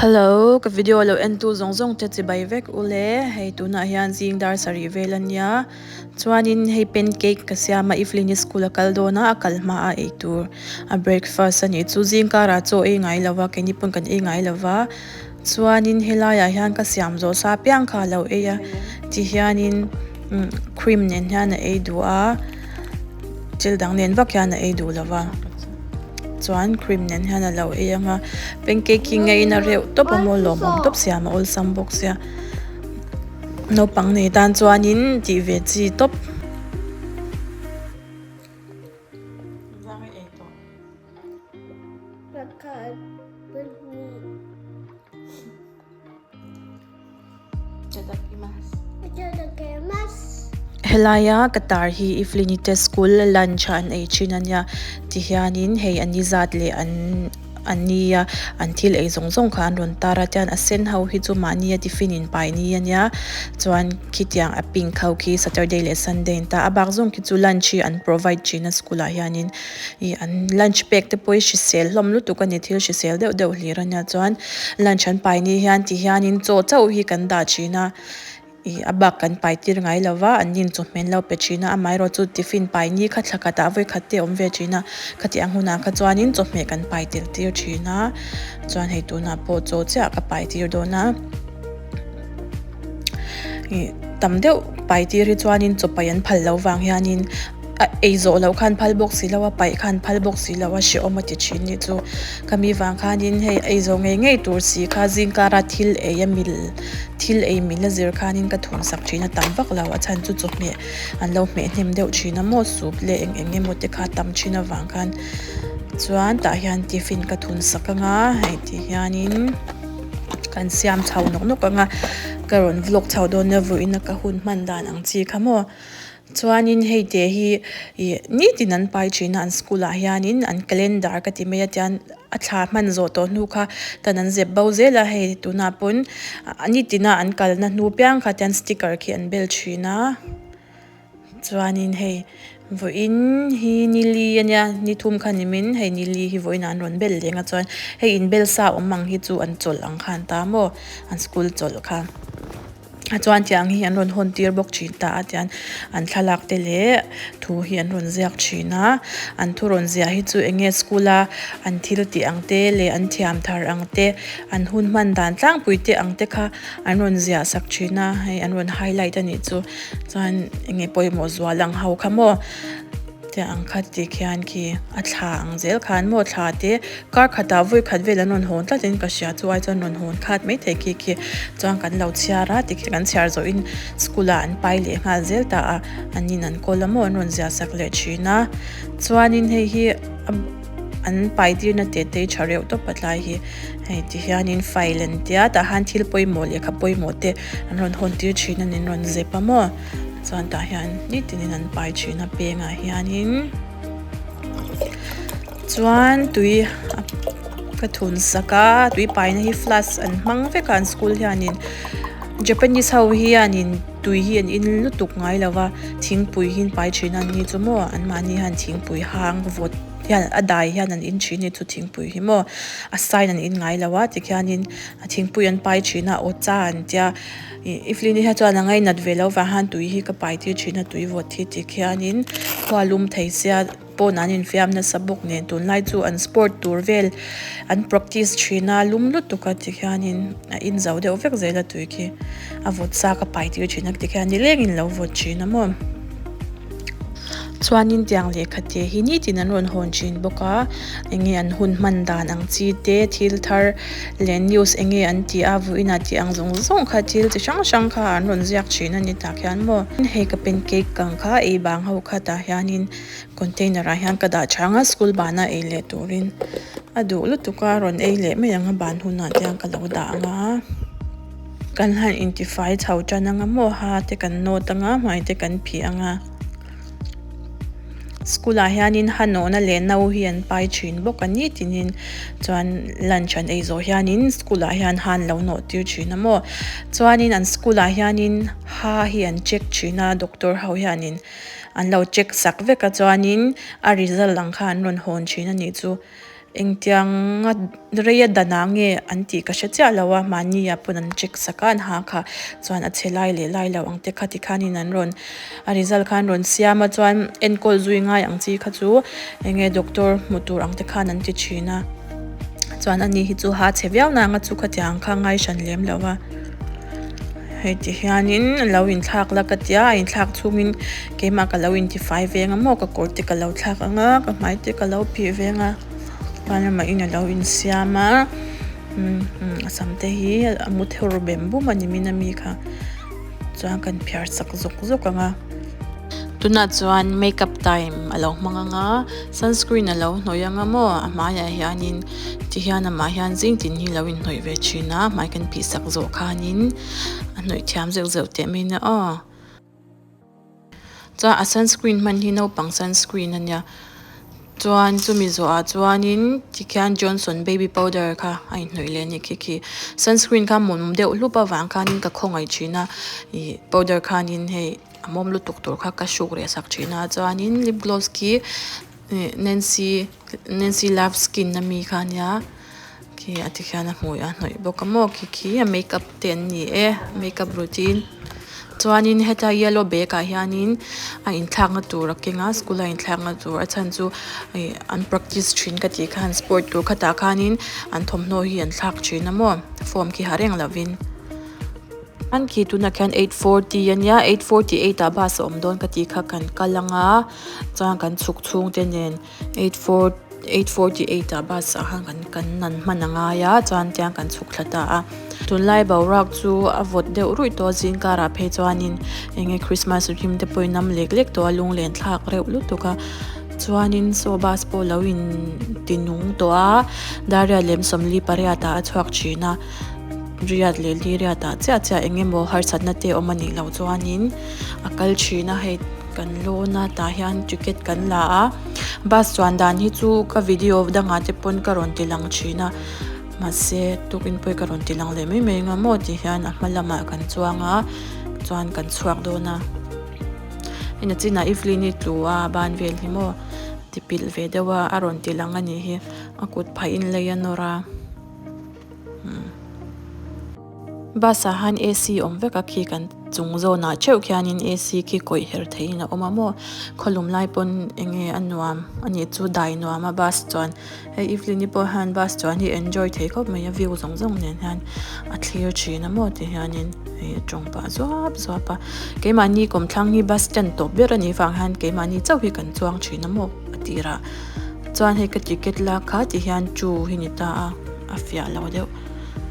Hello ka video lo en tu zawng zawng te chibai vek ule hei tunah hian zing dar sarih vel ania chuanin hei pancake ka siam a Evelyn i school a kal dawn a a kal hma a eitur a breakfast a nih chu zing karah chaw ei ngai lo va keini pawn kan ei ngai lo va chuanin helaiah hian ka siam zawh sa piang kha a lo ei a tihianin cream nen hian a ei duh a thil dang nen vak hian a ei duh lo va. Chuan cream nen hian a lo ei ang a, pancake hi ngaina reuh tawp a maw lawmawm tawp siam a awlsam bawk sia naupang nei tan chuanin tih ve chi tawp. Helaia ka tar hi Evelyn te school lunch a an ei thin a nia tihianin hei an ni zat leh an an nia an thil ei zawng zawng kha an rawn tar a tian a sen ho hi chu mahnia tiffin in pai ni a nia chuan khitiang a pink ho khi saturday leh sunday an ta a bak zawng khi chu lunch hi an provide thin a school ah hianin. Ih an lunch pek te pawh hi hrisel hlawm lutuk a ni thil hrisel deuh deuh hlir a nia chuan lunch an pai ni hian ti hianin chaw chauh hi kan dah thin a ih a bak kan pai tir ngai lo va an nin chawhmeh an lo pe thin a amaherawh chu tiffin pai ni kha thla khatah vawi khat te a awm ve thin a khati ang hunah kha chuanin chawhmeh kan pai tel tir thin a chuan hei tunah pawh chaw chiah ka pai tir dawn a. Ih tam deuh pai tir hi chuanin chaw paih an phal loh vang hianin a ei zawh loh khan phal bawk si lo a paih khan phal bawk si lo a hrehawm a ti thin nih chu khami vang khanin hei ei zawh ngei ngei tur si kha zingkara thil ei a mil thil ei mil a zir khanin ka thun sak thin a tam vak lo a chhan chu chawhmeh an lo hmeh hnem deuh thin a maw soup leh eng eng emaw te kha tam thin avang khan chuan tah hian tiffin ka thun sak anga hei ti hianin. Kan siam chho nawk nawk ang a, ka rawn vlog chho dawn nia vawiin a ka hun hman dan ang chi kha maw. Chuanin hei te hi ih nitin an pai thin a an school ah hianin an calendar ka ti mai a tian a thla hman zawh tawh hnu kha tan an zep bo zel a hei tunah pawn nitina an kalna hnu piang kha tian sticker khi an bel thin a. Chuanin hei vawiin hi nili a nia ni thum kha ni min hei nili hi vawiin ah an rawn bel leng a chuan hei inbel sa awm ang hi chu an chawlh ang khan ta maw an school chawlh kha a chuan tiang hi an rawn hawn tir bawk thin ta a tian an thlalak te leh thu hi an rawn ziak thin a an thu rawn ziah hi chu eng nge school a an thil tih ang te leh an thiam thar ang te an hun hman dan tlangpui te ang te kha an rawn ziah sak thin a hei an rawn highlight a nih chu. Chuan enge pawimawh zual ang ho kha maw tiang ang kha ti khian khi a thla ang zel khan maw thla te kar khatah vawi khat vel an rawn hawn tlat in ka hria chu ai chuan rawn hawn khat maithei khi khi chuan kan lo chhiar a tikhi kan chhiar zawh in school ah an pai leh nghal zel ta a an in an kawl a maw an rawn ziah sak leh thin a chuanin hei hi a. An pai tirna te te tha reuh tawp a tlai hi hei ti hianin file an tia tah hian thil pawimawh lehkha pawimawh te an rawn hawn tir thin a ni an rawn zep a maw chuan tah hian nitin in an pai thin a pengah hianin chuan tui ka thun sak a tui paina hi flask an hmang vek a an school hianin Japanese ho hianin tui hi an in lutuk ngai lo va thingpui hi an pai thin a an ni chu maw anmahni hian thingpui hang vawt hian a dai hian an in thin a ni chu thingpui hi maw a sign an in ngai lo a tikhianin a thingpui an pai thin a aw cha an tia ih Evelyn hi chuan a ngainat ve loh vang hian tui hi ka pai tir thin a tui vawt hi tikhianin khua lum thei sia. Pawn an infiam nasa bawk nen tunlai chu an sport tur vel an practice thin a lum lutuk a tikhianin a in zo deuh vek zel a tui khi a vawt sa ka pai tir thin a tikhian nilengin lo vawt thin a maw chuanin tiang lehkha te hi nitin an rawn hawn thin bawk a enge an hun hman dan ang chi te thil thar leh news enge an tih a vawiinah tih ang zawng zawng kha thil chi hrang hrang kha an rawn ziak thin a ni tah khian maw hei ka pancake kang kha ei bang ho kha tah hianin. Container ah hian ka dah chang a school bana ei leh turin a duh lutuk a rawn ei leh mai ang a ban hunah te hian ka lo dah ang a kan han intifai chho tan ang a maw ha te kan nawt ang a hmai te kan phih ang a school ah hianin ha nawhna leh no hi an pai thin bawk a ni tinin chuan lunch an ei zawh hianin school ah hian ha an lo nawh tir thin a maw chuanin an school ah hianin ha hi an check thin a doctor ho hianin. An lo check sak vek a chuanin a result ang kha an rawn hawn thin a nih chu. Engtianga reia danah nge an tih ka hre chiah lo a, mahni ah pawn an check sak a an ha kha chuan a chhe lai leh lai lo ang te kha tikhanin an rawn a result kha an rawn siam a chuan enkawl zui ngai ang chi kha chu eng nge doctor hmu tur ang te khan an ti thin a chuan ani hi chu ha chhe viau nang a chu khatiang kha ngai hran lem lo a. Hei ti hianin a lo inthlak la ka tia a inthlak chhungin keimah ka lo intifai veng a maw ka kawr te ka lo thlak ang a ka hmai te ka lo phih veng a chuan amah in a lo insiam a a sam te hi a mu thur bem bum a ni min ami kha chuan kan phiar sak zawk zawk ang a. Tunah chuan makeup time a lo hmang ang a sunscreen a lo hnawih ang a maw a hmaiah hianin tihian amah hian zing tin hi lo inhnawih ve thin a hmai kan phih sak zawh khanin a hnawih thiam zeuh zeuh teh mai nia aw. Chuan a sunscreen hman hi naupang sunscreen a nia chuan chumi zawhah chuanin tikhian johnson baby powder kha a inhnawih leh a ni khi khi sunscreen kha mawm deuh hlup avang khanin ka khawngaih thin a ih powder khanin hei a mawm lutuk tur kha ka hruk reh sak thin a chuanin lip gloss khi ih nancy nancy love skin ami kha a nia. Khi a ti khian a hmui a hnawih bawk a maw khi khi a makeup te an ni e makeup routine chuanin heta yellow bag ah hianin a inthlakna tur a keng a school a inthlakna tur a chhan chu ih an practice thin ka tih khan sport tur khatah khanin an thawmhnaw hi an thlak thin a maw form khi ha reng lovin an khi tunah khian 8:40 ania 8:48 ah bus a awm dawn ka tih kha kan kal anga chuan kan chhuk chhungte nen. 8:48 ah bus ah khan kan kan nan hman a ngai a chuan tiang kan chhuk thla ta a tunlai boruak chu a vawt deuh ruih tawh a zing karah phei chuanin eng nge christmas rim te pawhin nam lek lek tawh a lunglen thlak reuh lutuk a chuanin saw bus pawh lo in ti nung tawh a dar riat lem 48 ah a chhuak thin a riat leh li riat ah chiah chiah eng emaw harsatna te awm a nih loh chuanin a kal thin a hei. Kan lawn a tah hian ticket kan la a bus chuan dan hi chu ka video dangah te pawn ka rawn ti lang thin a mahse tukin pawh ka rawn ti lang leh mai mai ang a maw ti hian a hma lamah kan chuang a chuan kan chhuak dawn a hei nachinah Evelyn-i tlu a ban vel hi maw ti pilh ve deuh a a rawn ti lang a nih hi a kut phahin lei a nawr a. Bus ah han AC awm vek a khi kan chung zawn ah theuh khianin AC khi kawih her theihin a awm a maw khawlum lai pawn eng nge a nuam a nih chu dai nuam a bus chuan hei Evelyn-i pawh hian bus chuan hi enjoy thei khawp mai a view zawng zawng nen hian a thlir thin a maw ti hianin hei a tawng pah zuap zuap a keimahni kawmthlang hi bus stand tawp ber a nih vang hian keimahni chauh hi kan chuang thin a maw a tirah chuan hei ka ticket lak kha ti hian two hi ni ta a a fiah lo deuh.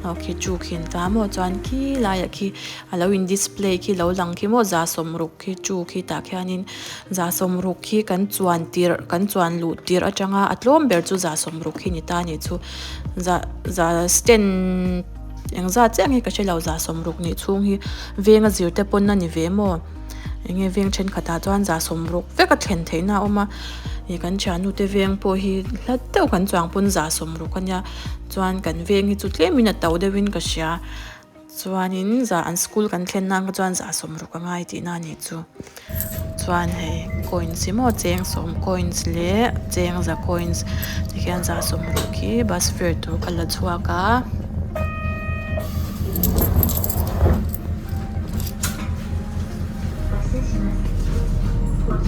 Aw khi chu khi an ta maw chuan khi laiah khi a lo in display khi lo lang khi maw 60 khi chu khi tah khianin 60 khi kan chuan tirh kan chuan luh tirh atanga a tlawm ber chu 60 khi ni ta anih chu za za stand engzat chiah nge ka hre lo 60 nih chhung hi veng a zir te pawn a ni ve maw enge veng thenkhatah chuan 60 vek a thlen theihna a awm a ih kan thiannu te veng pawh hi hla deuh kan chuang pawn 60 a nia. Chuan kan veng hi chu tlemin a to deuhin ka hria chuanin za an school kan thlen nan kha chuan 60 a ngai tihna a nih chu chuan hei coins hi maw cheng sawm coins leh cheng za coins tikhian 60 khi bus fare tur kha la chhuak a.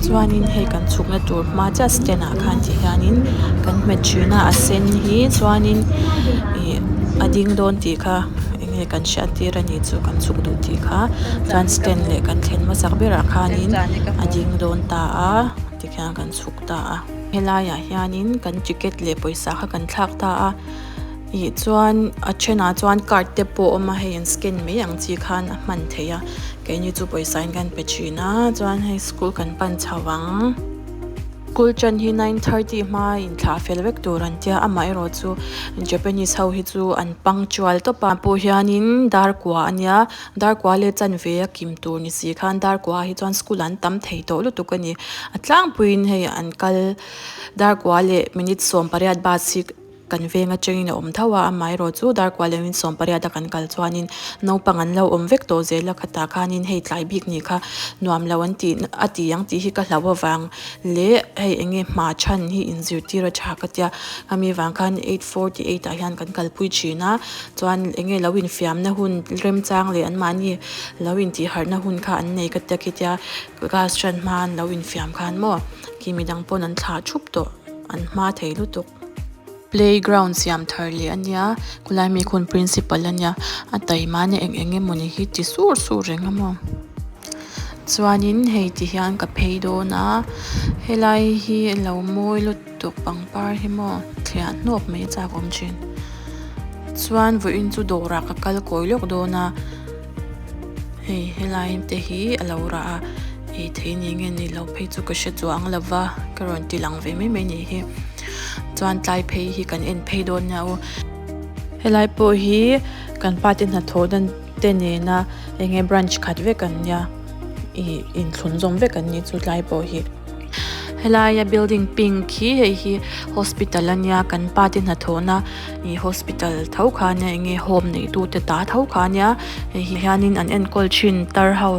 Chuanin hei kan chhukna tur hma chiah stand ah khan ti hianin kan hmet thin a a sen hi chuanin ih a ding dawn tih kha eng nge kan hriat tir a nih chu kan chhuk duh tih kha chuan stand leh kan thlen hmasak berah khanin a ding dawn ta a tikhian kan chhuk ta a helaiah hianin kan ticket leh pawisa kha kan thlak ta a. Ih chuan a thenah chuan card te pawh a awm a hei an scan mai ang chi khan a hman theih a keini chu pawisa in kan pe thin a chuan hei school kan pan chho ang school tan hi 9:30 hma inthlah fel vek tur an tia amaherawh chu Japanese ho hi chu an punctual tawp a pawh hianin dar kua a nia dar kua leh chanve a kim tur ni si khan dar kua ah hi chuan school an tam thei tawh lutuk a ni a tlangpuiin hei an kal dar kua leh minute 18 bus hi. Kan veng atangin a awm tho a, amaherawhchu dar kual leh in 18 a kan kal chuanin naupang an lo awm vek tawh zel a khatah khanin hei tlai bik nih kha nuam lo an tih a ti ang tih hi ka hlauh avang leh hei eng nge hma chhan hi inzirtir a tha ka tia khami vang khan 8:48 ah hian kan kalpui thin a chuan eng nge lo infiamna hun remchang leh anmahni lo intihharhna hun kha an nei ka tia khitia class ṭan hma an lo infiam khan maw khi midang pawn an thlah ṭhup tawh an hma thei lutuk. Playground siam thar leh a nia khulai mi khawn principal a nia a taima nia eng eng emawni hi ti sur sur reng a maw chuanin hei ti hian ka phei dawn a helai hi a lo mawi lutuk pangpar hi maw thliah hnawk mai a chak awm thin chuan vawiin chu dawrah ka kal kawi lawk dawn a. Hei helai te hi a lo rah a ei thei ni nge ni lo phei chu ka hre chuang lo va ka rawn ti lang ve mai mai a nih hi chuan tlai phei hi kan en phei dawn nia u helai pawh hi kan pa te hnathawh dan te nena eng nge branch khat vek an nia ih inthlun zawm vek an ni chu tlai pawh hi. Helaia building pink hi hei hi hospital a nia kan pa te hnathawhna ih hospital tho kha ania eng nge home nei tu te ta tho kha ania hei hi hianin an enkawl thin tar ho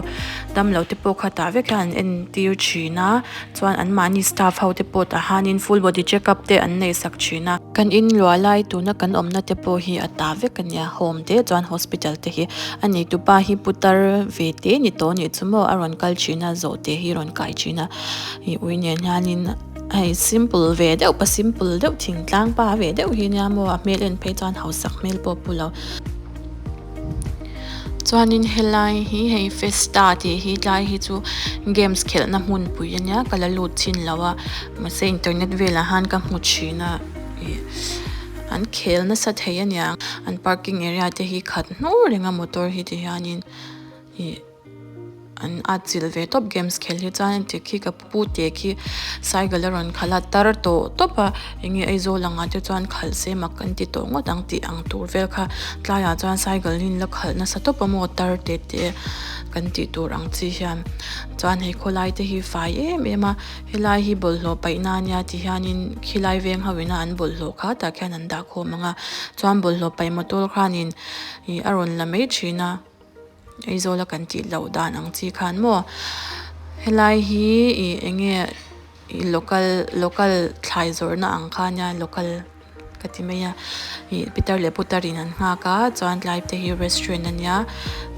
damlo te pawh kha tah vek hian an entir thin a chuan an mahni staff ho te pawh tah hianin full body check up te an neih sak thin a. Kan inluah lai tuna kan awmna te pawh hi a ta vek a nia home te chuan hospital te hi a neitupa hi putar ve te ni tawh anih chu maw a rawn kal thin a zawh te hi a rawn kai thin a ih ui nen hianin hei simple ve deuh pa simple deuh thingtlang pa ve deuh hi nia maw a hmel en phei chuan hausak hmel pawh a pu lo. Chuanin helai hi hei festa tih hi tlai hi chu games khelhna hmunpui a nia ka la lut chhin lo a mahse internet velah han ka hmu thin a ih an khel nasa thei a niang an parking area te hi khat hnur reng a motor hi ti hianin ih. An atchilh ve tawp games khel hi chuan ti khi ka pu te khi cycle a rawn khalh a tar tawh tawp a enge Aizawl angah te chuan khalh se mak kan ti tawh ngawt ang tih ang tur vel kha tlaiah chuan cycle hi an la khalh nasa tawp a maw tar te te kan tih tur ang chi hian chuan hei khawlai te hi fai em em a helai hi bawlhhlawh paih na ania ti hianin khilai veng ho ina an bawlhhlawh kha tah khian an dah khawm ang a chuan bawlhhlawh paih motor khanin ih a rawn la mai thin a. Aizawl a kan tih loh dan ang chi khan maw helai hi ih eng nge ih local local thlai zawrhna ang kha ania local ka ti mai a ih pitar leh putar in an nghak a chuan tlai te hi restaurant ania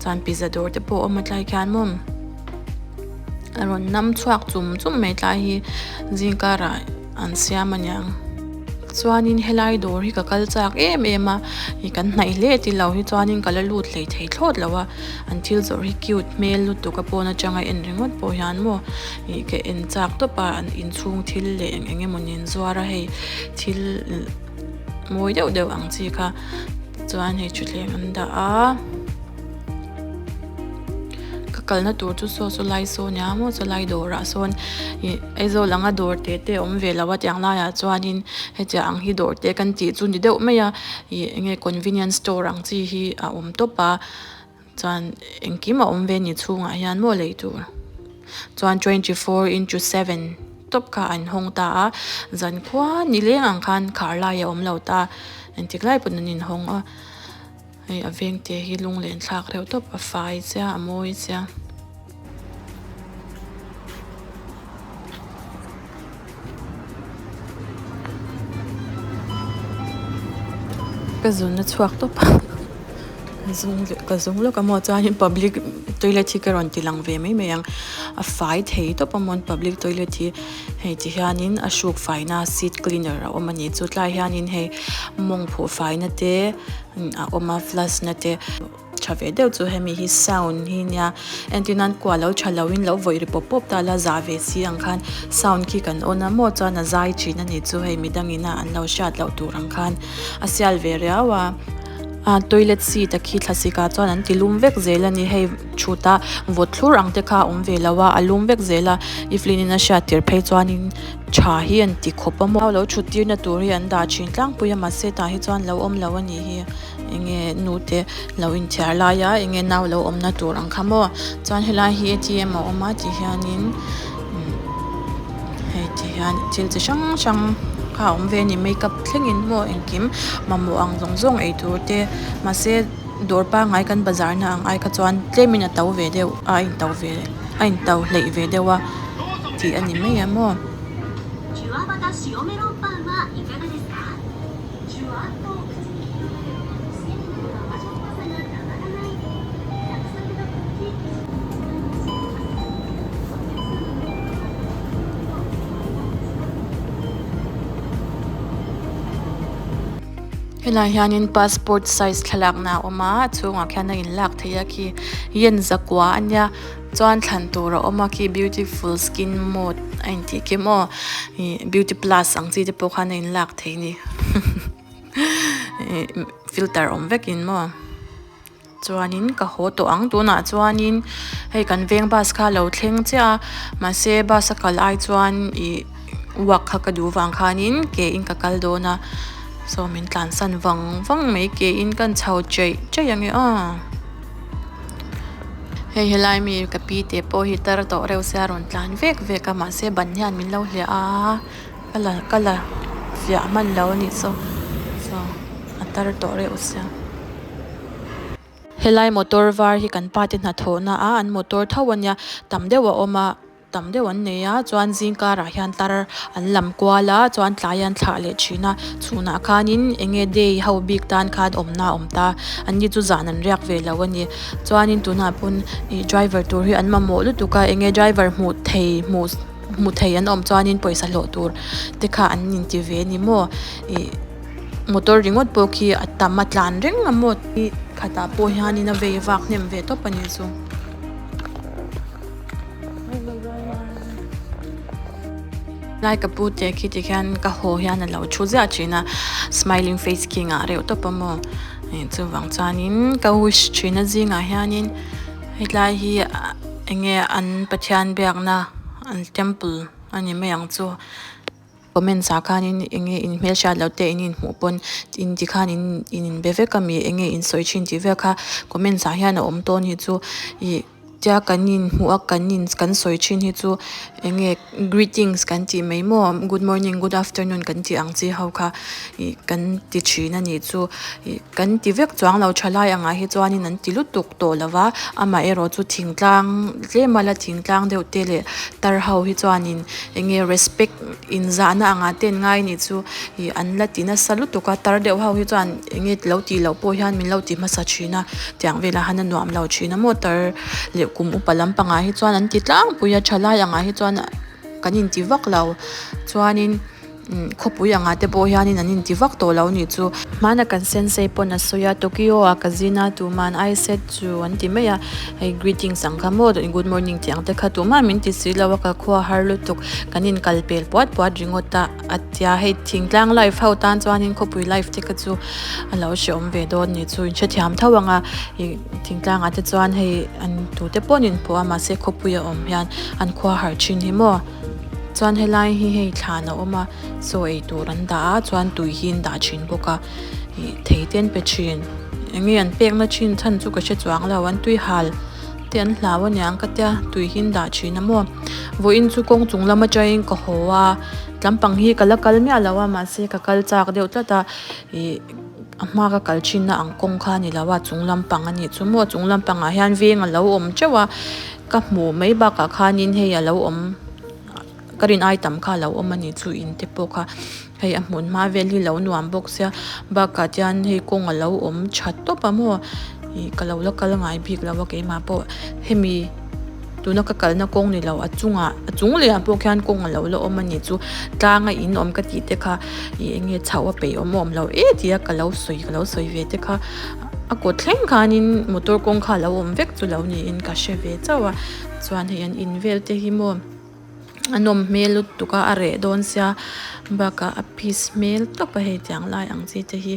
chuan pizza dawr te pawh a awm a tlai khian maw a rawn nam chhuak chum chum mai tlai hi zingkar ah. An siam aniang. Chuanin helai dawr hi ka kal chak em em a, ih kan hnaih hle ti lo hi chuanin ka la lut hlei thei thlawt lo a, an thil zawrh hi cute hmel lutuk a pawn atanga en ringawt pawh hian maw ih ka en chak tawp a, an inchhung thil leh eng eng emaw nen zuar a hei thil mawi deuh deuh ang chi kha chuan hei thutthleng an dah a. Ka kalna tur chu saw saw lai saw nia maw saw lai dawrah sawn ih Aizawl anga dawr te te a awm ve lo a tiang laiah chuanin hetiang ang hi dawr te kan tih chu ni deuh mai a ih eng nge convenience store ang chi hi a awm tawp a chuan engkim a awm ve a ni chhungah hian maw lei tur chuan 24×7 tawp kha an hawng ta a zankhua nileng ang khan khar lai a awm lo ta engtik lai pawn an inhawng a. Hei a veng te hi lunglen thlak reuh tawp a fai sia a mawi sia. Ka zun a chhuak tawp a ka zung ka zung lawk a maw chuanin public toilet hi ka rawn ti lang ve mai mai ang a fai thei tawp a maw public toilet hi hei ti hianin a hruk faina seat cleaner a awm a ni chu tlai hianin hei mawng phuh faina te. A awm a flash na te tha ve deuh chu hemi hi sound hi nia entir nan kua lo tha lo in lo vawih ri pawp pawp ta la za ve si ang khan sound khi kan on a maw chuan a zai thin a ni chu hei midang ina an lo hriat loh tur ang khan a sial ve riau a ah toilet seat a khi thlasik ah chuan an ti lum vek zel a ni hei chhut a vawt thlur ang te kha a awm ve lo a a lum vek zel a Evelyn in a hriat tir phei chuan in. Tha hi an ti khawp a maw lo thut tirna tur hi an dah thin tlangpui a mahse tah hi chuan lo awm lo a nih hi enge nu te lo inthiar lai a enge nau lo awmna tur ang kha maw chuan helai hi A T M a awm a ti hianin hei ti hian thil chi hrang hrang. kha a awm ve a ni makeup thlengin maw engkim mamawh ang zawng zawng eitur te mahse dawr pangai kan bazar na ang ai kha chuan tlemin a to ve deuh a a into ve a into hleih ve deuh a tih a ni mai a maw. Helaiah hianin passport size thlalakna a awm a a chhungah khian a inlak theih a khi yen zakua a nia chuan thlan tur a awm a khi beautiful skin mode a intih khi maw ih beauty plus ang chi te pawh khan a inlak theih a ni ih filter awm vekin maw. Chuanin ka haw tawh ang tunah chuanin hei kan veng bus kha a lo thleng chiah a mahse bus a kal ai chuan ih walk kha ka duh vang khanin ke in ka kal dawn a saw min tlansan vang vang mai ke in ka chho cheih cheih ang e aw. Hei helai mi ka pi te pawh hi tar tawh reuh sia a rawn tlan vek vek a mahse ban hian min lo hliah a ka la ka la fiah hman lo a nih chu saw a tar tawh reuh sia. Helai motor var hi kan pa te hnathawhna a an motor tho a nia tam deuh a awm a tam deuh an nei a chuan zing karah hian tar an lam kual a chuan tlai an thlah leh thin a chhunah khanin eng nge day ho bik tan khan awmna a awm ta an ni chu zan an riak ve lo a ni chuanin tunah pawn ih driver tur hi an mamawh lutuk a eng nge driver hmuh thei hmuh hmu thei an awm chuanin pawisa hlawh tur te kha an inti ve a ni maw ih. Motor ringawt pawh khi a tam a tlan reng a maw tih khatah pawh hianin a vei vak hnem ve tawp a nih chu. Lai ka pu te khi ti khian ka haw hian a lo thu ziah thin a smiling face khi ngah reuh tawp a maw chuvang chuanin ka wish thin a zingah hianin hetlai hi eng nge an Pathian biakna an temple a ni mai ang chu. Comments ah khanin eng nge in hmelhriat loh te in inhmuh pawn in ti khan in inbe vek a mi eng nge in sawi thin tih vel kha comments ah hian a awm tawn hi chu ih tia kan inhmuh a kan in kan sawi thin hi chu eng nge greetings kan tih mai maw good morning good afternoon kan tih ang chi ho kha ih kan ti thin a nih chu ih kan ti vek chuang lo thalai angah hi chuanin an ti lutuk tawh lo va amaherawh chu thingtlang tlem a la thingtlang deuh te leh tar ho hi chuanin eng nge respect inzahna angah te an ngai anih chu ih an la ti nasa lutuk a tar deuh ho hi chuan eng nge lo tih loh pawh hian min lo ti hmasa thin a tiang velah han a nuam lo thin a maw tar leh kum upa lampangah hi chuan an ti tlangpui a thalai angah hi chuan kan inti vak lo chuanin. Khawpui angah te pawh hianin an inti vak tawh lo nih chu. Hmana kan sensei pawn a sawi a, Tokyo ah ka zin a tuman I said chu an ti mai a, hei greetings ang kha maw good morning tih ang te kha tuman min ti si lo a ka khua har lutuk kan inkal pel puat puat ringawt a a tia hei thingtlang life ho tan chuanin khawpui life te kha chu a lo hreawm ve dawn nih chu inhrethiam tho ang a ih thingtlang ah te chuan hei an tute pawh an inpawh a mahse khawpui a awm hian an khua har thin hi maw. Chuan helai hi hei thlan a awm a chaw ei tur an dah a chuan tui hi an dah thin bawk a ih thei te an pe thin eng nge an pek na thin chhan chu ka hre chuang lo an tui hal te an hlau aniang ka tia tui hi an dah thin a maw vawiin chu kawng chung lam atangin ka haw a tlampang hi ka la kal miah lo a mahse ka kal chak deuh tlat a ih a hma ka kal thin na ang kawng kha a ni lo a chung lampang a nih chu maw chung lampangah hian veng a lo awm teuh a. Ka hmuh mai bakah khanin hei a lo awm ka rin ai tam kha a lo awm a nih chu in te pawh kha hei a hmun hma vel hi lo nuam bawk sia bakah chuan hei kawng a lo awm tha tawp a maw ih ka lo la kal ngai bik lo a keimah pawh hemi tuna ka kalna kawng ni lo a chungah a chung leh ah pawh khian kawng a lo la awm a nih chu tlang a in awm ka tih te kha ih eng nge chhoh a peih awm a awm lo e tia ka lo sawi ka lo sawi ve te kha. A kawt thleng khanin motor kawng kha a lo awm vek chu lo niin ka hre ve chauh a chuan hei an in vel te hi maw a nawm hmel lutuk a a reh dawn sia bakah a peace hmel tawp a hei tiang lai ang chi te hi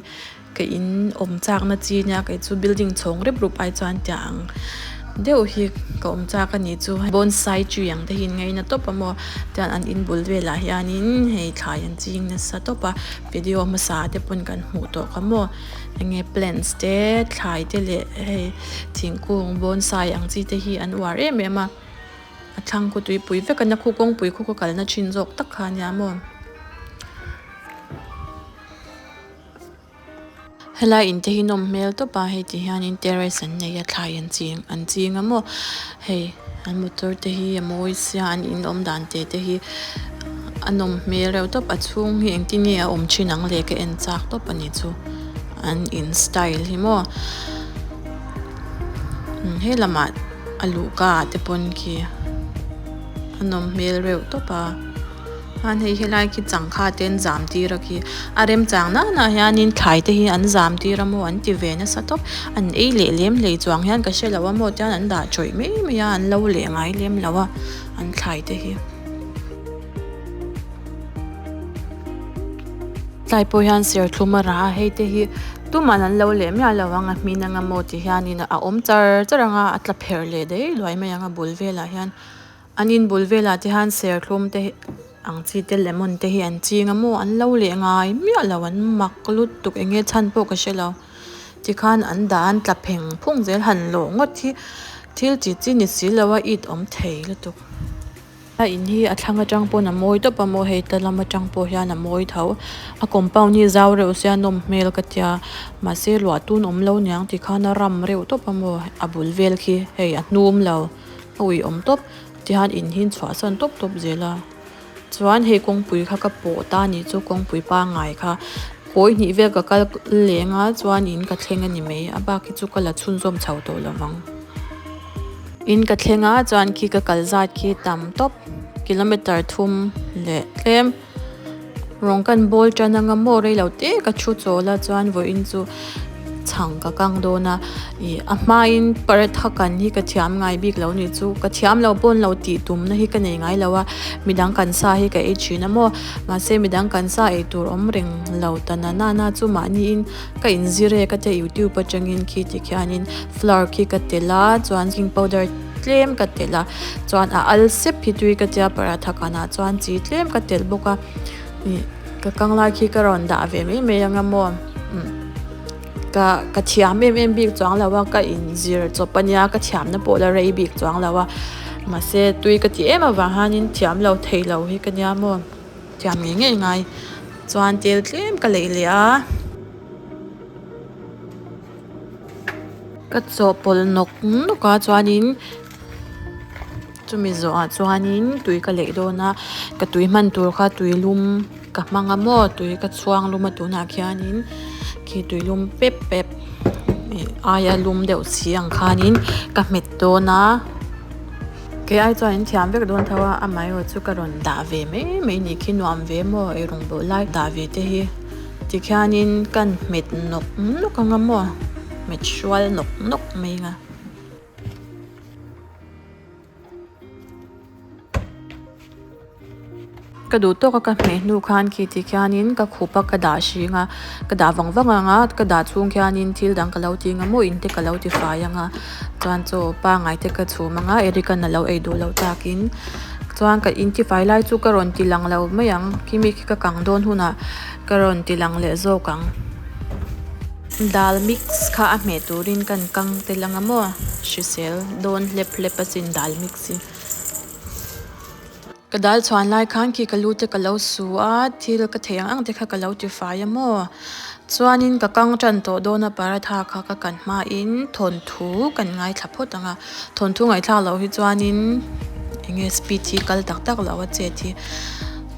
ka in awm chak na chi nia kei chu building chhawng rep rup ai chuan tiang deuh hi ka awm chak a nih chu bonsai tree ang te hi in ngaina tawp a maw chuan an in bul velah hianin hei thlai an ching nasa tawp a video hmasa te pawn kan hmuh tawh kha maw. Enge plants te thlai te leh hei thingkung bonsai ang chi te hi an uar em em a a thlang khu tuipui vek a na khu kawngpui khu ka kalna thin zawk tak kha ania maw. Helai in te hi nawm hmel tawp a hei ti hianin terrace an nei a thlai an ching an ching a maw hei an motor te hi a mawi sia an in awm dan te te hi a nawm hmel reuh tawp a chhung hi engtin nge a awm thin ang le ka en chak tawp a ni chu an in style hi maw he lamah a luhka ah te pawn khi a nawm hmel reuh tawp a. Chuan hei helai khi changkha te an zam tir a khi a remchang nana hianin thlai te hi an zam tir a maw an ti ve nasa tawp an ei leh lem hlei chuang hian ka hrelo a maw tian an dah tawih mai mai a an lo leh ngai lem lo a an thlai te hi. Tlai pawh hian serthlum a rah a hei te hi tuman an lo leh miah lo ang a hmin anga maw ti hianin a awm char char ang a a tla pherh leh daih luai mai ang a bul velah hian. An in bul velah te hian serthlum te ang chi te lemon te hi an ching a maw an lo leh ngai miah lo an mak lutuk eng nge chhan pawh ka hre lo tikhan an dah an tla pheng phung zel han lawh ngawt hi thil chi chi ni si lo a it awm thei lutuk. A in hi a thlang atang pawn a mawi tawp a maw hei ta lam atang pawh hian a mawi tho a compound hi zau reuh sia nawm hmel ka tia mahse luah tun awm lo niang tikhan a ram reuh tawp a maw a bul vel khi hei a hnum lo. A ui awm tawp tihian in hi chhuahsan tawp tawp zel a chuan hei kawngpui kha ka pawh ta anih chu kawngpui pangngai kha kawi hnih vel ka kal leng a chuan in ka thleng a ni mai a bak hi chu ka la chhunzawm chho tawh lo vang in ka thleng a chuan khi ka kal zat khi tam tawp kilometer thum leh tlem. Rawng kan bawl tan anga maw rei lo te ka thu chawl a chuan vawiin chu chhang ka kang dawn a ih a hmain paratha kan hi ka thiam ngai bik lo ni chu ka thiam lo pawn lo tih tumna hi ka nei ngai lo a midang kan sa hi ka ei thin a maw mahse midang kan sa ei tur awm reng lo ta na na na chu mahniin ka inzir e ka tia youtube atangin khi tikhianin flour khi ka telh a chuan baking powder tlem ka telh a chuan a al sep hi tui ka tia paratha kanah chuan chi tlem ka telh bawk a ih ka kang lai khi ka rawn dah ve mai mai anga maw umm ka ka thiam em em bik chuang lo a ka inzir chawp ania ka thiamna pawh la rei bik chuang lo a mahse tui ka tih em avang hianin thiam lo thei lo hi ka nia maw thiam ngei ngei ngai chuan tel tlem ka leih leh a. Ka chawhpawlh nawk nawk a chuanin chumi zawhah chuanin tui ka leih dawn a ka tui hman tur kha tui lum ka hmang a maw tui ka chhuang lum a tunah khianin khi tui lum pep pep ih aia lum deuh si ang khanin ka hmet dawn a kei ai chuan in thiam vek dawn tho a amaherawhchu chu ka rawn dah ve mai mai ni khi nuam ve maw eirawng bawlh lai dah ve te hi. Tikhianin kan hmet nawk nawk anga maw hmet hrual nawk nawk mai anga. Ka duh tawk a ka hmeh hnu khan khi tikhianin ka khup a ka dah hring a ka dah vang vang anga ka dah chhung khianin thil dang ka lo ti anga maw in te ka lo ti fai anga chuan chaw pangngai te ka chhum anga Eric-an a lo ei duh loh takin chuan ka intifai lai chu ka rawn ti lang lo mai ang khimi khi ka kang dawn hunah. Ka rawn ti lang leh zawk ang. Dal mix kha a hmeh turin kan kang tel anga maw? Hrisel dawn hlep hlep asin dal mix hi. Ka dal chhuan lai khan khi ka lu te ka lo su a, thil ka theih ang ang te kha ka lo ti fai a maw? Chuanin ka kang tan tawh dawn a paratha kha ka kan hmain thawnthu kan ngaithla phawt ang a. Thawnthu ngaihthlak loh hi chuanin eng nge speed hi kal tak tak loh a chet hi.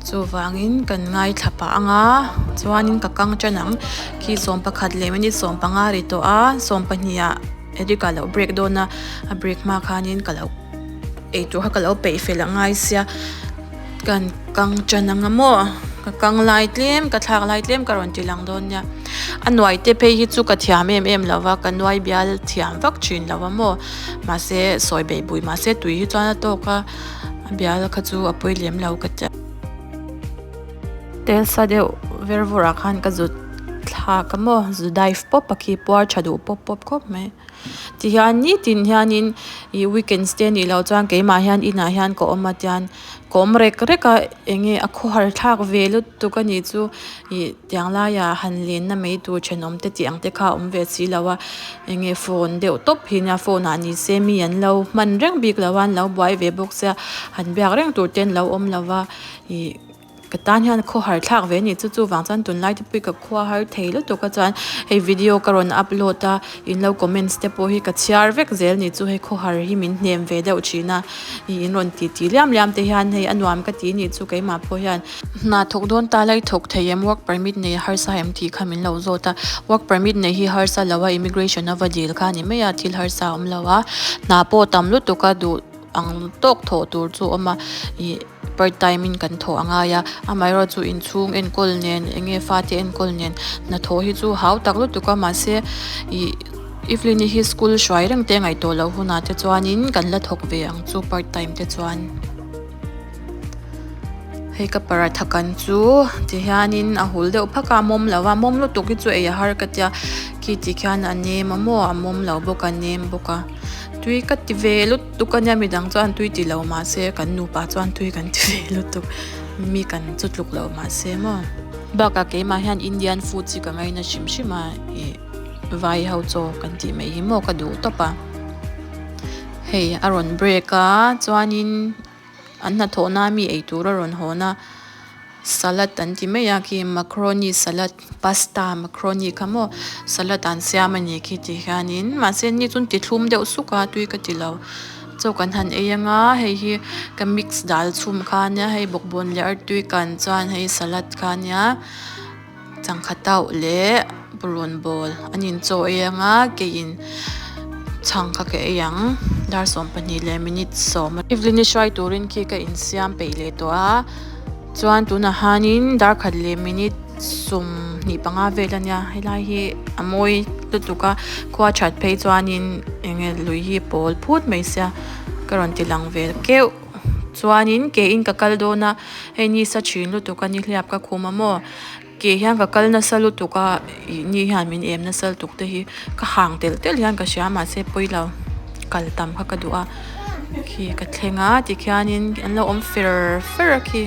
Chuvangin kan ngaithla pah ang a, chuanin ka kang tan ang. Khi 11 leh minute 15 ri tawh a, 12 ah Eric-a lo break dawn a, a break hma khanin ka lo eitur kha ka lo peih fel a ngai sia. Kan kang tan ang a maw, ka kang lai tlem, ka thlak lai tlem ka rawn ti lang dawn nia. A nuai te phei hi chu ka thiam em em lo va, ka nuai bial thiam vak thin lo a maw. Mahse sawi beih bui mahse tui hi chuan a tawk a. A bial kha chu a pawi lem lo ka ti a. Tel sa deuh ver vawrh ah khan ka zut thlak a maw zu dive pawp a khi puar tha duh pawp pawp khawp mai. Tihian nitin hianin ih weekends te anih loh chuan keimah hian inah hian ka awm a tian ka awm rek rek a eng nge a khawhar thlak ve lutuk anih chu ih tiang laiah han lenna mai tur thenawm te tih ang te kha a awm ve si lo a eng nge phone deuh tawp hi nia phone ah ni se mi an lo hman reng bik lo a an lo buai ve bawk sia han biak reng tur te an lo awm lo va ih. Ka tan hian khaw har thlak ve a ni chu chuvang chuan tunlai te pawh hi ka khua har thei lutuk a chuan hei video ka rawn upload a in lo comments te pawh hi ka chhiar vek zel a ni chu hei khaw har hi min hnem ve deuh thin a ih in rawn ti ti liam liam te hian hei a nuam ka ti a ni chu keimah pawh hian hna thawk dawn ta la i thawk thei em work permit nei harsa em tih kha min lo zawt a work permit nei hi harsa lo a immigration a va dil kha a ni mai a thil harsa a awm lo a hna pawh tam lutuk a duh ang tawk thawh tur chu a awm a ih. Part time in kan thawh a ngai a, amaherawh chu inchhung enkawl nen eng nge fate enkawl nen hnathawh hi chu hau tak lutuk a mahse ih Evelyn-i hi school hruai reng te ngaihtuah loh hunah te chuanin kan la thawk ve ang chu part time te chuan. Hei ka paratha kan chu ti hianin a hul deuh phak a a mawm lo a mawm lutuk hi chu ei a har ka tia khi ti khian a nem a maw a mawm lo bawk a nem bawk a. Tui ka ti ve lutuk a nia midang chuan tui ti lo mahse kan nupa chuan tui kan ti ve lutuk mi kan chu tluk lo mahse maw. Bakah keimah hian Indian food chi ka ngaina hrim hrim a ih vai ho chaw kan tih mai hi maw ka duh tawp a. Hei a rawn break a chuanin an hnathawhna ami eitur a rawn hawn a. Salad an ti mai a khi macaroni salad pasta macaroni kha maw salad an siam a ni khi ti hianin mahse ni chu an ti thlum deuh suk a tui ka ti lo chaw kan han ei anga hei hi ka mix dal chhum kha ania hei bawkbawn leh artui kan chuan hei salad kha ania changkha tauh leh purun bawl an in chaw ei anga keiin chhang kha ka ei ang dar 12 leh minute 10 Evelyn i hruai turin khi ka insiam peih leh tawh a. Chuan tunah hianin dar khat leh minute 25 vel a nia helai hi a mawi lutuk a khua that phei chuanin eng nge lui hi pawl phut mai sia ka rawn ti lang vel keuh chuanin ke in ka kal dawn a hei ni sa thin lutuk a nihliap ka khum a maw ke hian ka kal nasa lutuk a ih ni hian min em nasa lutuk te hi ka hang telh telh hian ka hria mahse pawi lo kal tam kha ka duh a khi ka thleng a tikhianin an lo awm fer fer a khi.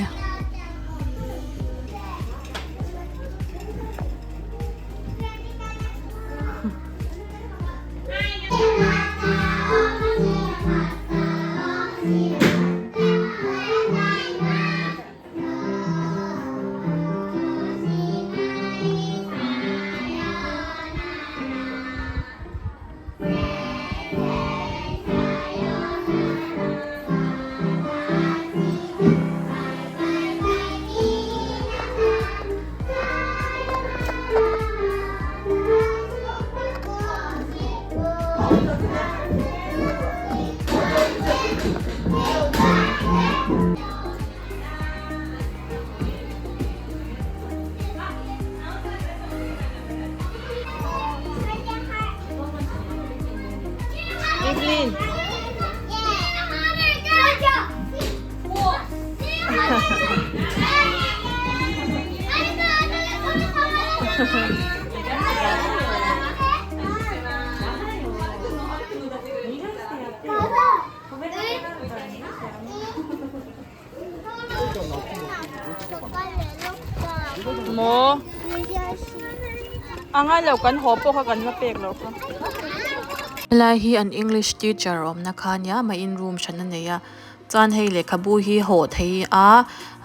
Evelyn. Maw a ngai lo kan haw pawh kha kan la pek loh kha. Helai hi an english teacher awmna kha ania mahin room hran a nei a chuan hei lehkhabu hi hawh thei a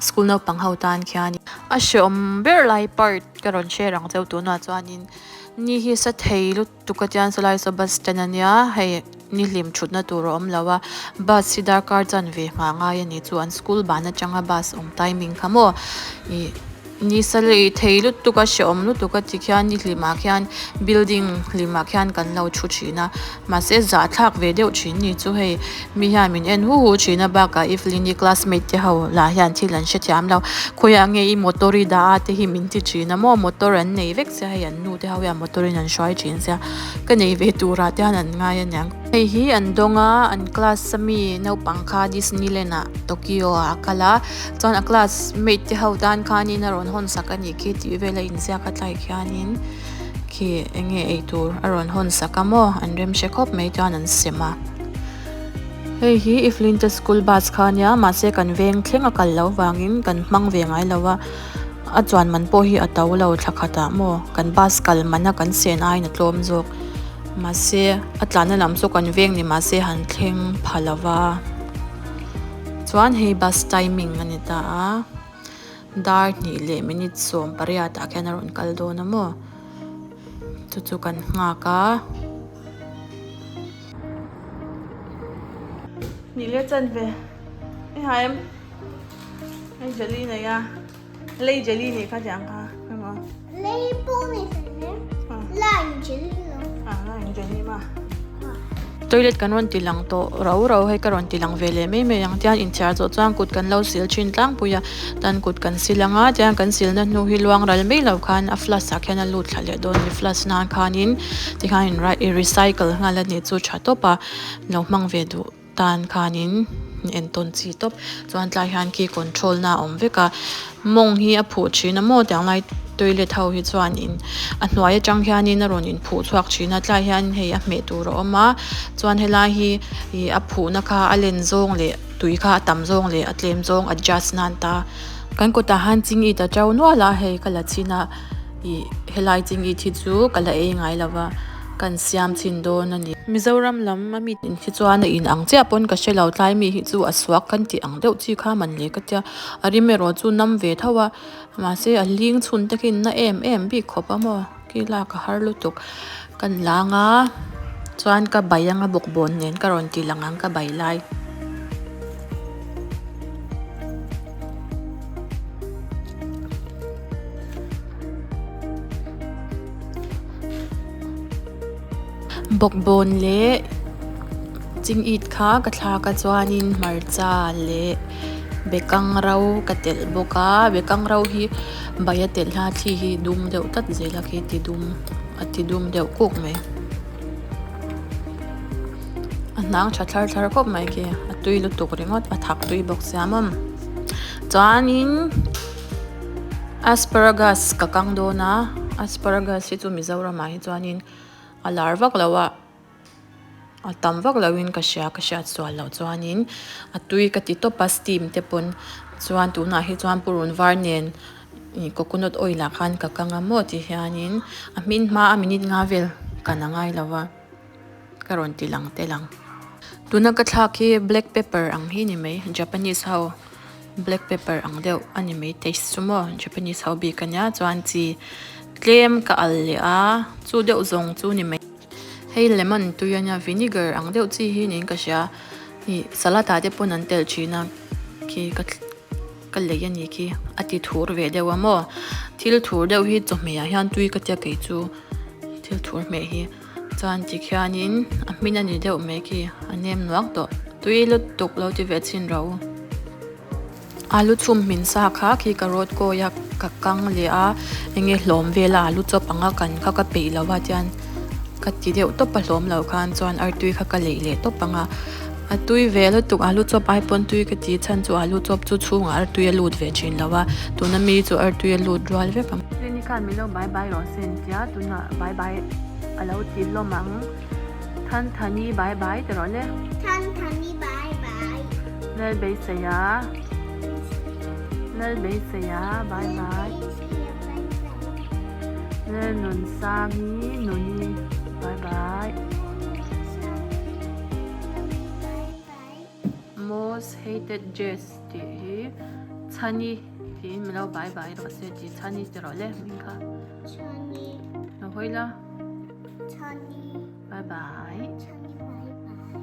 school naupang ho tan khian a hreawm ber lai part ka rawn share ang cheu tunah chuanin ni hi sa thei lutuk. Tukah chuan sawlai saw bus stand ania hei nihlim thutna tur a awm lo a bus hi darkar chanve nghah ngai a ni chu an school ban atanga bus awm timing kha maw ih nisa lei thei lutuk a hrehawm lutuk a tikhian nihlim ah khian building hlim ah khian kan lo thu thin a mahse zahthlak ve deuh thin ni chu hei mi hian min en hu hu thin a bakah Evelyn-i classmate te ho lah hian thil an hrethiam lo khawiah nge i motor i dah a te hi min ti thin a maw motor an nei vek sia hei an nu te ho hian motor in an hruai thin sia ka nei ve turah te hian an ngai aniang hei hi an dawng a an class a mi naupang kha Disneyland ah Tokyo ah a kal a chuan a classmate te ho tan khanin a rawn hawn sak a nih khi tih vel a inziak a tlai khianin khi eng nge eitur a rawn hawn sak a maw an rem hre khawp mai chuan an sem a. Hei hi Evelyn te school bus kha ania mahse kan veng thleng a kal loh vangin kan hmang ve ngai lo a a chuan man pawh hi a to lo thla khatah maw kan bus kal man a kan sen aiin a tlawm zawk mahse a tlanna lam chu kan veng ni mahse han thleng pha lo va chuan hei bus timing a ni ta a. Dar hnih leh minute 18 ah khian a rawn kal dawn a maw chu chu kan nghak a. Hnih leh chanve i ha em hei jelly nei a lei jelly nih kha tiang kha emaw. Lei pawh nei fel em lai jelly lo. A lai jelly ma. Toilet kan rawn ti lang tawh rau rau hei ka rawn ti lang ve leh mai mai ang tiang inchhiar zawh chuan kut kan lo sil thin tlangpui a tan kut kan sil ang a tiang kan silna hnu hi luang ral mai lo khan a flash ah khian a lut thla leh dawn a ni flash nan khanin tikhan i recycle nghal a ni chu tha tawp a lo hmang ve duh. Tan khanin entawn chi tawp chuan tlai hian khi control na a awm vek a mawng hi a phuh thin a maw tiang lai toilet ho hi chuanin a hnuai atang hianin a rawn inphuh chhuak thin a tlai hian hei a hmeh tur a awm a chuan helai hi ih a phuhna kha a len zawng leh tui kha a tam zawng leh a tlem zawng adjust nan ta kan kutah hian chingit a to nual a hei ka la chhin a ih helai chingit hi chu ka la ei ngai lo va kan siam chhin dawn a ni. Mizoram lam a mi hi chuan a in ang chiah pawn ka hre lo tlai mi hi chu a suak kan tih ang deuh chi kha man le ka tia a rim erawh chu nam ve tho a mahse a hling chhun te khi na em em bik khawp a maw khi lak a har lutuk kan lang a chuan ka bai anga bawkbawn nen ka rawn ti lang ang ka bai lai. Bawkbawn leh chingit kha ka thlak a chuanin hmarcha leh bekang ro ka telh bawk a bekang ro hi bai a telh a thli hi dum deuh tlat zel a khi ti dum a ti dum deuh kuk mai a hnang tha thlar thlar khawp mai khi a tui lutuk ringawt a thak tui bawk sia maw chuanin asparagus ka kang dawn a asparagus hi chu Mizoramah hi chuanin. A lar vak lo a, a tam vak lo in ka hria ka hriat sual loh chuanin a tui ka ti tawp a steam te pawn chuan tunah hi chuan purun var nen ih coconut oil ah khan ka kang a maw ti hianin a hmin hma a minute nga vel kan a ngai lo a ka rawn ti lang tel ang. Tuna ka thlak hi black pepper ang hi ni mai Japanese ho. Black pepper ang deuh a ni mai taste chu maw Japanese ho bik a nia chuan chi tlem ka al leh a chu deuh zawng chu ni mai hei lemon tui a nia vinegar ang deuh chi hi niin ka hria ih salad ah te pawn an telh thin a khi ka ka lei a ni khi a ti thur ve deuh a maw thil thur deuh hi chawhmeh ah hian tui ka tia kei chu thil thur hmeh hi. Chuan tikhianin a hmin a ni deuh mai khi a nem nuak tawh. Tui lutuk lo ti ve chhin rawh u. Alu chhum hmin sa kha khi ka rawt kawi a ka kang leh a enge hlawm vel a alu chawp ang a kan kha ka peih lo a tian ka ti deuh tawp a hlawm lo khan chuan artui kha ka leih leh tawp ang a. A tui ve lutuk alu chawp ai pawn tui ka ti chhan chu alu chawp chu chhungah artui a lut ve thin lo a tuna mi chu artui a lut rual vek ang. Rini khan min lo bye bye rawh se an tia tunah bye bye a lo ti hlawm ang Thanthani bye bye ti rawh le. Thanthani bye bye. Lalbeiseia Lalbeiseia bye bye. Lalnunsangi Nuni bye bye. Most hated Jess tih hi Chhani tiin min lo bye bye rawh se tih Chhani ti rawh le hming kha. Chhani. Lo hawi la. Chhani. Bye bye. Chhani bye bye.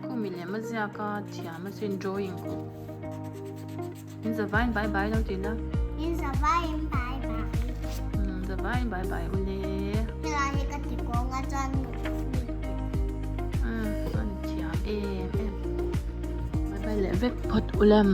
Khumi lem a ziak a thiam a chin drawing kawh. In zavaiin bye bye lo ti la. In zavaiin bye bye. Um zavaiin bye bye ule. Helai hi ka ti kawng a chuan mi ti. Um an thiam em em. Bye bye leh vek phawt ulem.